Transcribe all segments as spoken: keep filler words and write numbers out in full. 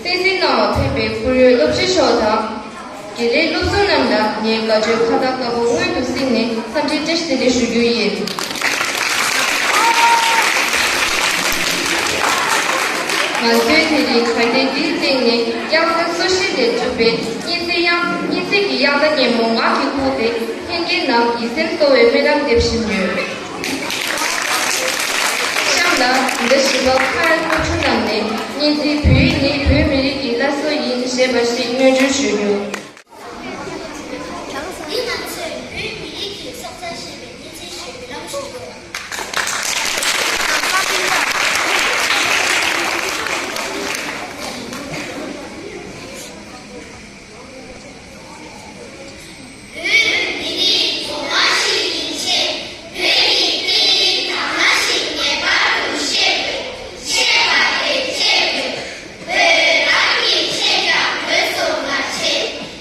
གསན་གཟིགས་གནང་བར་ཕེབས་པའི་ཁོར་ཡུག་སློབ་སྤྱི་མཆོག་དང་། དགེ་ལས་སློབ་ཟུར་རྣམས་ལ་ངས་དགའ་སྤྲོའི་ཁ་བཏགས་དཀར་པོ་སྔོན་དུ་བསྲིངས་ནས་འཚམས་འདྲི་བཀྲ་ཤིས་བདེ་ལེགས་ཞུ་རྒྱུ་ཡིན། ང་ཚོའི་དེ་རིང་གར་སྟེགས་འདིའི་སྟེང་ནས་དབྱངས་གསལ་སོ་བཞི་ལས་གྲུབ་པའི་སྙན་ཚིག་དབྱངས། སྙན་ཚིག་གི་དབྱངས་རྟ་སྙན་མོ་ངག་གི་ཁུག་རྟས་ལྷན་རྒྱས་རྣམས་ཡིད་སེམས་གསོ་བའི་སྨོན་ལམ་འདེབས་བཞིན་ཡོད། གཤམ་ལ་འཛིན་གྲྭ་བཞི་པ་ཁ་ཡ་ཀོ་ཆུ་རྣམས་ནས་སྙན་ཚིག་བོད་ཡིག་ནི་བོད་མི་རིགས་ཀྱི་བླ་སྲོག་ཡིན་ཞེས་པ་ཞིག་སྙན་སྒྲོན་ཞུ་རྒྱུ། འདི་ང་ཚོས་བོད་མི་རིགས་ཀྱི་སྲོག་རྩ་ཞེས་པའི་སྙན་ཚིག་ཞུ་བའི་ལམ་ཞུ་དགོས། བོད་མི་རིགས་གོང་མ་ཞིག་ཡིན་ཕྱིན། བོད་ཀྱི་སྐད་ཡིག་དག་སྣང་ཞིག་ངེས་པར་དུ་ཤེས་དགོས། ཤེས་པ་དེ་ཁྱེད་ཀྱིས་བོད་རང་གི་ཆེད་ཀྱང་བོད་སོགས་མ་བྱེད།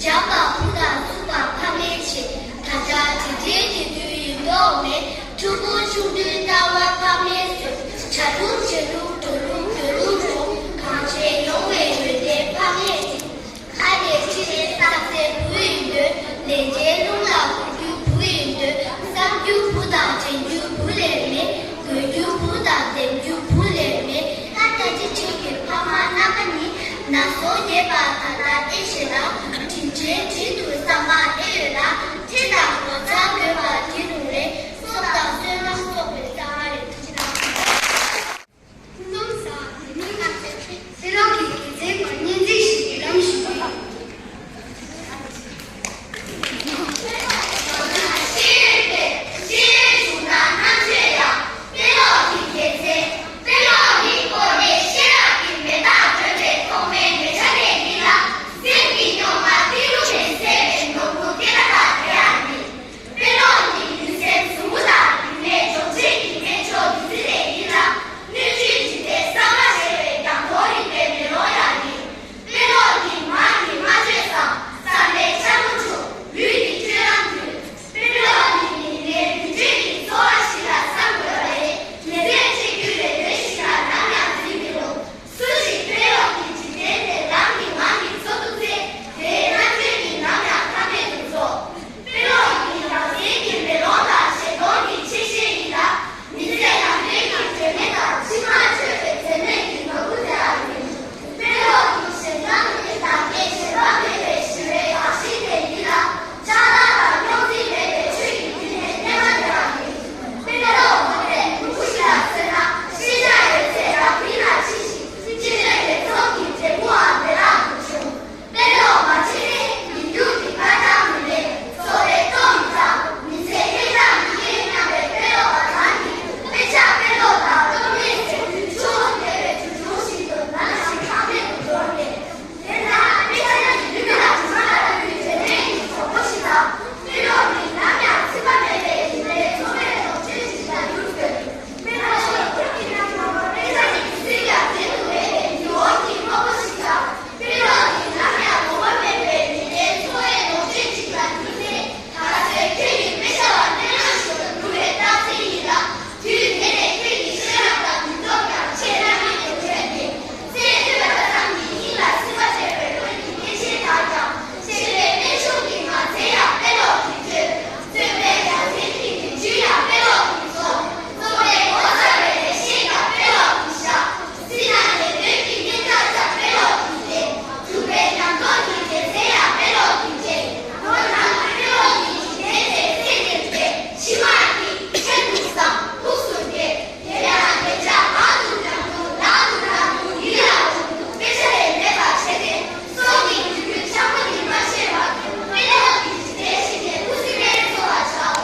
བཞག་པ་བུ་དང་བཙུགས་པ་ཕ་མའི་ཆེད། ད་ལྟ་དེ་འདྲའི་དུས་ཡིན་མདོག་མེད། ཕྲུ་གུ་ཆུང་དུས་ལྟ་བ་ཕ་མའི་བཟོས། བྱ་ལུགས་བྱ་ལུགས་འགྲོ་ལུགས་འགྲོ་ལུགས་འགྲོ། གང་བྱས་ཡོང་བའི་ཡོན་ཏན་ཕ་མས་བསྒྲིགས། ཁ་ནས་ཁྲིད་ནས་བསམ་གཟས་བུ་ཡིན་འདོད། ལན་ཆའི་རླུང་ལ་འགུལ་རྒྱུ་བུ་ཡིན་འདོད། བསམ་རྒྱུ་བུ་དང་དྲན་རྒྱུ་བུ་ལས་མེད། དགོས་རྒྱུ་བུ་དང་ལྡན་རྒྱུ་བུ་ལས་མེད། ད་ལྟ་ཅི་བྱེད་ཀྱི་ཕ་མ་རྣམ་པ་གཉིས། ན་སོ་རྒས་པ་ད་ལྟ་ཨེ་ཤེས་ལ། དྲིན་ཆེན་དྲིན་དུ་བསམ་པ་ཨེ་ཡོད་ལ། ཁྲེལ་དང་ངོ་ཚ་དགོས་པ་དེ་རུང་རེད། སྲོག་དང་བསོད་ནམས་གསོག་པའི་རྩ་བ་རེད། ཐུགས་རྗེ་གནང་། ཀུན་སློང་ཟབ་དེ་མིན་ང་ཚོས་དཔེ་ཀློག་གི་དགེ་མཚན་སྐོར་སྙན་ཚིག་ཞིག་བརྒྱུད་ལམ་ཞུ་གི་ཡོད། དཔེ་ཀློག་ནི་ལུས་སེམས་ཟུང་འབྲེལ་དང་རིག་གནས་སྦྱོང་བྱེད་ཀྱི་སྨན་མཆོག་ཏི་ཙི་ལེ་ཡིན་ལ། སྣོད་བཅུད་སྦྱིན་པས་བསམ་པ་བྱེ་བའི་རྒྱ་མཚོ་རིག་པའི་མེ་ལོང་ཡང་ཡིན། དཔེ་ཀློག་ནི་ངག་གིས་སྨྲ་བརྗོད་བཟང་། བསམ་པས་འཆར་སྒོ་འབྱུང་། ལུས་ཀྱིས་སྤྱོད་ལམ་མཐུན། དཔེ་ཀློག་ནི་མི་སྣའི་ལུས་འབྲེལ་གྱི་འཚོ་བ་ཞིག་ལ་བསམ་དགོས་པ་རེད། མི་ཚེ་གཅིག་གྱུར་བའི་ལས་ཤིག་ལ་ནམ་ཡང་འཛིན་མི་རུང་། སུ་ཞིག་དཔེ་ཀློག་གི་འཇིག་རྟེན་དེ་རང་གི་ངང་གིས་འཚོ་ཐུབ་ཚེ། དེའི་རྣམ་དཔྱོད་ནི་ནམ་ཡང་མཐའ་མེད་དུ་འཚོ། དཔེ་ཀློག་ནི་རང་སའི་གི་མེ་ལོང་དང་བཞེད་གདོང་གི་ཆེ་ཤེལ་ཡིན་ལ། མི་ཚེ་ནང་བསྟན་གྱི་སྒྲོན་མེ་དང་ཕྱི་མ་བཅོས་པའི་འཛད་མེད་ཀྱི་ནོར་བུ་དེའང་ཡིན། དཔེ་ཀློག་ནི་ཞེ་སྡང་གི་བདག་ཉིད་ཞེན་པ་མེད་པའི་ཞི་བའི་རང་བཞིན་དེ་ཡིན་ལ། ཆགས་སྡང་དང་རྙོག་འཛིང་མེད་པའི་ཆོས་ཀྱི་རྒྱུད་སྡེ་རྙེད་པ་དེའང་ཡིན། དཔེ་ཀློག་དགོས་པའི་ཕྲུ་གུ་ཞིག་ལ་མཚོན་ན། ཤེས་བྱ་ཡོད་ཚད་རང་འཁྲིས་ལ་ཁྲིད་ཅིང་། ཅི་ལྟར་དེ་ཚོགས་ཀྱི་འབྲས་བུའང་དེ་དག་ཏུ་འབྱུང་། དཔེ་ཀློག་མ་བྱས་ཚེ་མི་རྒྱུད་ཀྱི་དཀར་ཆག་མི་ལེགས། འཚོ་བའི་སྟོབས་མི་གཙང་། མི་ཚེ་ཧེ་བག་མི་སྐྱེ་སྙམ་པའི་དཔེ་ཀློག་པ་རང་གིས་དཔེ་ཆ་དཔེ་ཀློག་དང་སློབ་གཉེར་ཟེར་ཆུ་བོ་འདེད་པའི་ཆུ་ཆུང་བཞིན་དུ་ནམ་ཞིག་ཐག་མེད་དུ་འགྲོ་ངེས། དེས་ན་དཔེ་ཆ་ནི་ལུས་ལ་གྲིབ་མ་ལྟ་བུའི་དྲན་མེད་ཀྱི་གྲོགས་པོ་ཞིག་དང་། དཔེ་ཀློག་ནི་ནམ་ཡང་ཚིག་པ་མེད་པའི་ཡིད་བདེའི་འཚོ་བའི་ལོངས་སྤྱོད་ཅིག་ལ་འགྱུར་དགོས། དཔེ་ཀློག་ནི་ཁྱོད་ཀྱི་རྣམ་ཐར་དཔེ་ཆ་ནི་དུས་ཚོད་ཀྱང་རྗེན་དུ་མེད་པའི་ཉི་འོད་ཀྱི་དངོས་པོ་ཞིག་དང་། དཔེ་ཀློག་ནི་ནམ་ཡང་གོམས་པ་མེད་པའི་ཉིན་ལྟའི་འཚོ་བའི་ལོངས་སྤྱོད་ཅིག་ལ་འགྱུར་ཚེ། ད་ལྟ་ཚོས་ཁྱོད་ཀྱི་དཔེ་ཆ་བ་གནས་ལུགས་ཤིག་ཏུ་འགྱུར་བའི་རྟགས་མཚན་ཡིན་ལ། དུས་འདི་ནས་ཁྱོད་ཀྱི་ཤེས་རབ་དང་ནུས་སྟོབས་ཀྱང་ཆེས་སྣང་མེད་དུ་ཐོན་ཏེ། ཚེ་འཕོས་པ་ཙམ་གྱིས་སྙིང་ལ་སིམ་པ་སྤྲད་པའི་ཁྱོད་ཀྱི་སྐྱེས་ཆེན་དག་ཀྱང་། གཤེགས་པའི་རྨད་བྱུང་གི་ངག་རྩལ་ཡང་དཔེ་ཀློག་གིས་བཅོས། བརྩོན་པའི་རྒྱལ་མཚན་གྱི་མིང་བརྗོད་ཡང་དཔེ་ཀློག་གིས་རྫོགས། རྩོམ་པའི་ངོ་མཚར་བའི་ལེགས་བཤད་ཀྱང་དཔེ་ཀློག་གིས་བཞག། སྲིད་ན་ལས་དོན་གྱི་སྙན་གྲགས་ཀྱང་དཔེ་ཀློག་གིས་རྒྱས། གྲུབ་པའི་ཉམས་རྟོགས་ཀྱི་རྒྱལ་མཚན་ཡང་དཔེ་ཀློག་གིས་རྒྱས། ལོ་ནང་དཔེ་ཀློག་ཉིད་ཀྱི་གདན་སའི་ཚད་དེར་བསྡད། ཕྱི་མ་ཡི་ཁྱད་དུ་བསམ་ལྷུགས་སུ་རྒྱས། དེ་ལ་དེ་ལྕག་ལག་ཏུ་བསྣམས་རྒྱུ་ལག་ཏུ་བསྣམས་རྒྱུ་ཡིད་ལ་འོང་རྒྱུ་དཔེ་ཆ་ལས་མེད་པར་བྱས་ཏེ། སྲོག་གི་རྒྱུ་རྒྱུད་ཆག་སྒོ་ནི་མ་ཤེས་པར། དཔེ་ཀློག་གི་འཇིག་རྟེན་ཞིག་ནས་ཐུགས་སྲིད་པའི་འཚོ་བར་བྱའོ།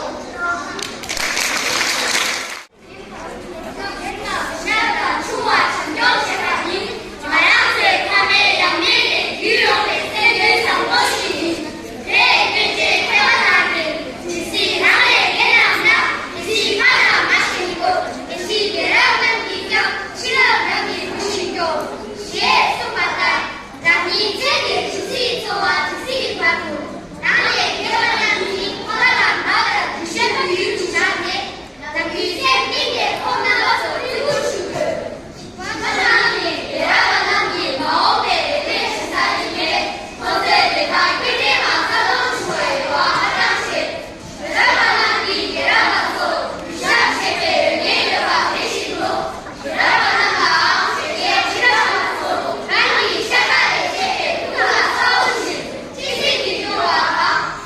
ཞེས་གསུངས་པ་ལྟར། བདག་ཉིད་ཚེ་འདིའི་དུས་ཚིགས་འཚོ་བ་དུས་ཚིགས་ཀྱི་བར་དུ། རང་ལས་སྐྱེ་བ་རྣམས་ནི་འཁོར་བ་ལ་མ་བར་གདུལ་བྱ་བོད་ཡུལ་དུ་བཞག་ནས། བདག་གི་སེམས་གཏིང་ནས་ཁོང་རྣམ་པ་ཚོར་བརྩི་བཀུར་ཞུ་དགོས། ཁོང་རྣམས་ནི་རྒྱལ་རབས་པ་རྣམས་ཀྱི་མ་འོངས་པའི་རེ་འདོད་ཞུ་ས་ཡིན་པས། ཁོང་ཚོའི་རེ་ཐག་སྐྱེ་ཕྲེང་ལ་རྩ་གཏོར་ཞུ་བ་ཡོད་པ་ཧ་ཅང་ཤེས། བོད་རབ་པ་རྣམས་ཀྱིས་རྒྱལ་རབས་པ་ཚོར་གུས་ཞབས་བྱེད་པའི་འོས་འགན་ཡོད་པ་དེ་བཞིན་དུ། བོད་རབ་པ་རྣམས་ལའང་བོད་རྒྱལ་ཕྱི་རབས་པ་ཚོར་རང་གི་ཤ་ཁྲག་ལས་སྐྱེས་པའི་ཕྲུ་གུ་ལ་གསལ་པོ་བཞིན་གཅེས་འཛིན་གྱི་འབྱུང་བ་དང་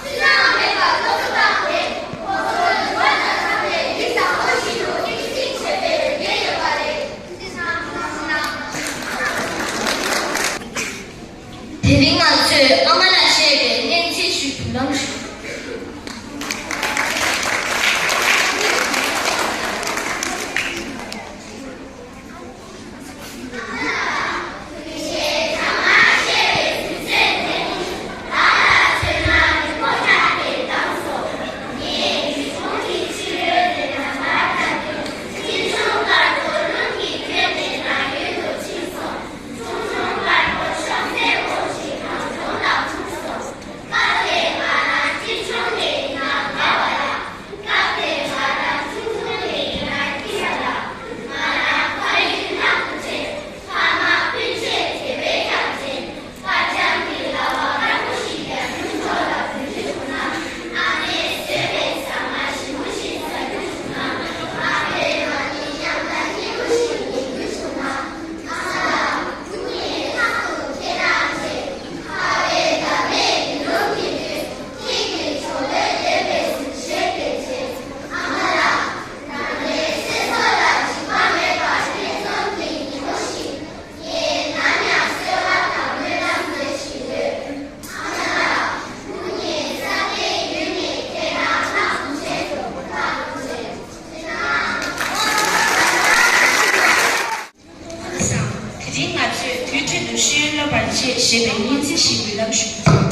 སུན་སྣང་མེད་པར་སློབ་གསོ་བཏང་སྟེ། ཁོང་ཚོར་ནུས་པ་དང་འཚམ་པའི་ཡིད་བཟང་པོ་ཞིག་ཏུ་སྐྱེད་སྲིང་བྱེད་པའི་འོས་འགན་ཡོད་པ་རེད། དེ་རིང་ང་ཚོས་ཨ་མ་ལ་བཤད་པའི་སྙན་ཚིག་ཞིག་བརྒྱུད་ལམ་ཞུ། ཞེས་པའི་སྙན་ཚིག་ཞིག་འབུལ་ལམ་ཞུ།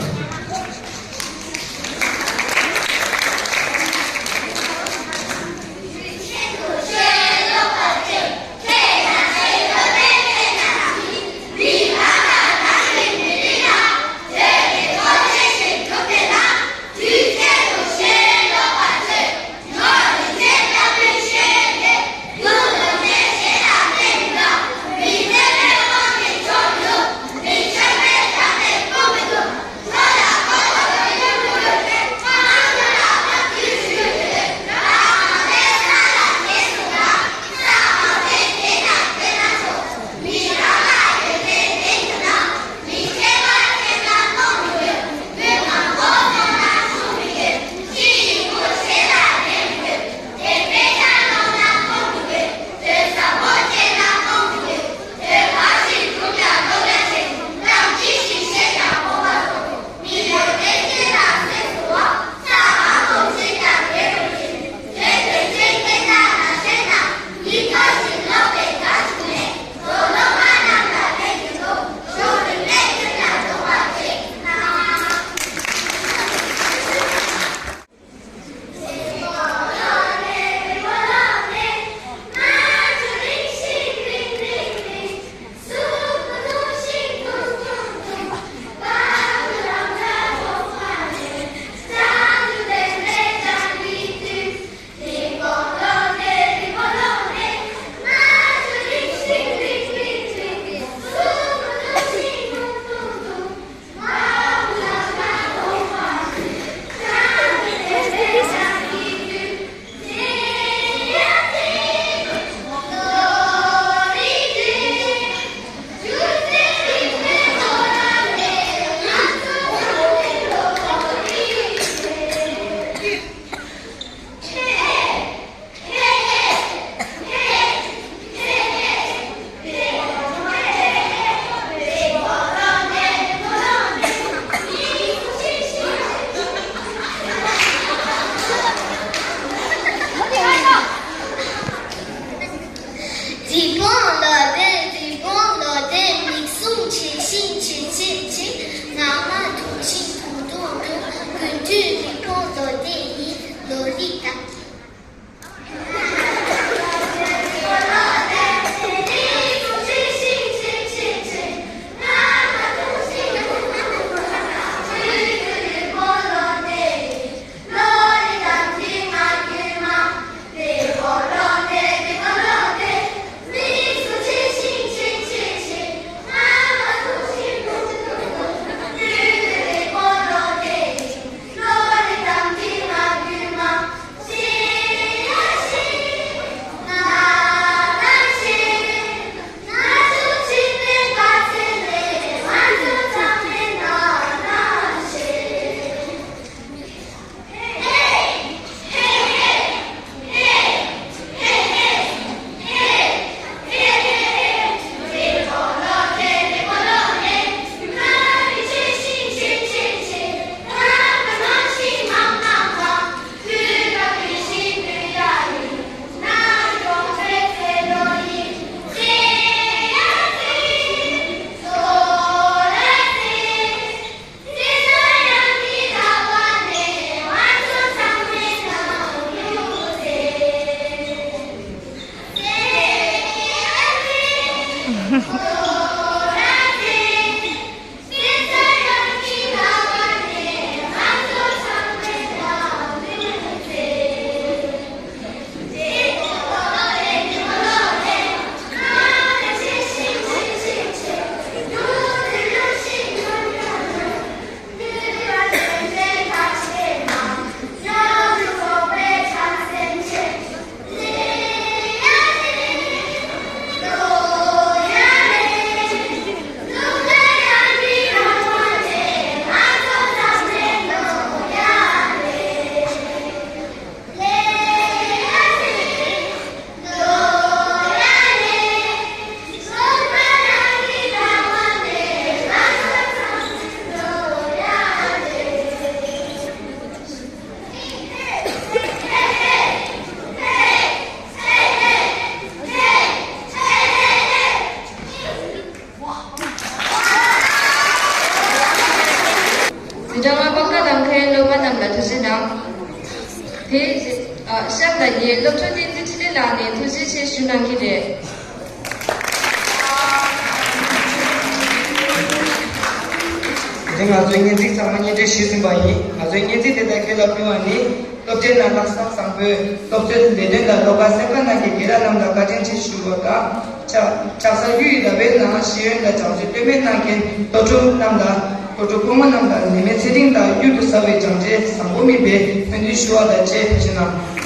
རི་བོང་ལོ་ཟླའི། རི་བོང་ལོ་ཟླའི། མིག་ཟུང་ཆེ་ཞིང་ཆེ་ཆེ་ཆེ། ངར་མ་ཐུང་ཞིང་ཐུང་ཐུང་ཐུང་། དགུན་དུས་རི་བོང་ལོ་ཟླའི་ཡིན། ལོ་རི་དང་། དེ་ཨ་གཤམ་ལ་ངས་སློབ་ཕྲུག་བསྟན་འཛིན་འཕྲིན་ལས་ལགས་ནས་ཐུགས་རྗེ་ཆེ་ཞུ་གནང་གི་རེད། དེ་ང་ཚོའི་སྙན་ཚིག་ཚང་མ་སྙན་སྒྲོན་ཞུས་ཟིན་པ་ཡིན། ང་ཚོའི་སྙན་ཚིག་དེ་དག་ཁྱེད་ལ་ཕུལ་བ་ནི། སློབ་གྲྭའི་ནང་ལྷག་བསམ་བཟང་པོས་སློབ་གཙོའི་ལས་དོན་ལ་བློ་དཀར་སེམས་དཀར་གནང་མཁན་དགེ་ལགས་རྣམས་ལ་བཀའ་དྲིན་ཆེ་ཞུ་བ་དང་། ཕྱག་ཕྱག་ས་གཡུ་ཡི་ར་བའི་ནང་ཤེས་ཡོན་ལ་སྦྱང་བརྩོན་ལྟོས་མེད་གནང་མཁན་སློབ་ཕྲུག་རྣམས་ལ། སློབ་ཕྲུག་སྐུ་ངོ་རྣམས་ལ་ནད་མེད་ཚེ་རིང་དང་གཡུར་དུ་ཟ་བའི་སྦྱང་འབྲས་བཟང་པོ་སྨིན་པའི་སྨོན་འདུན་ཞུ་བ་དང་བཅས་ཕེབས་ཕྱིན་གནང་།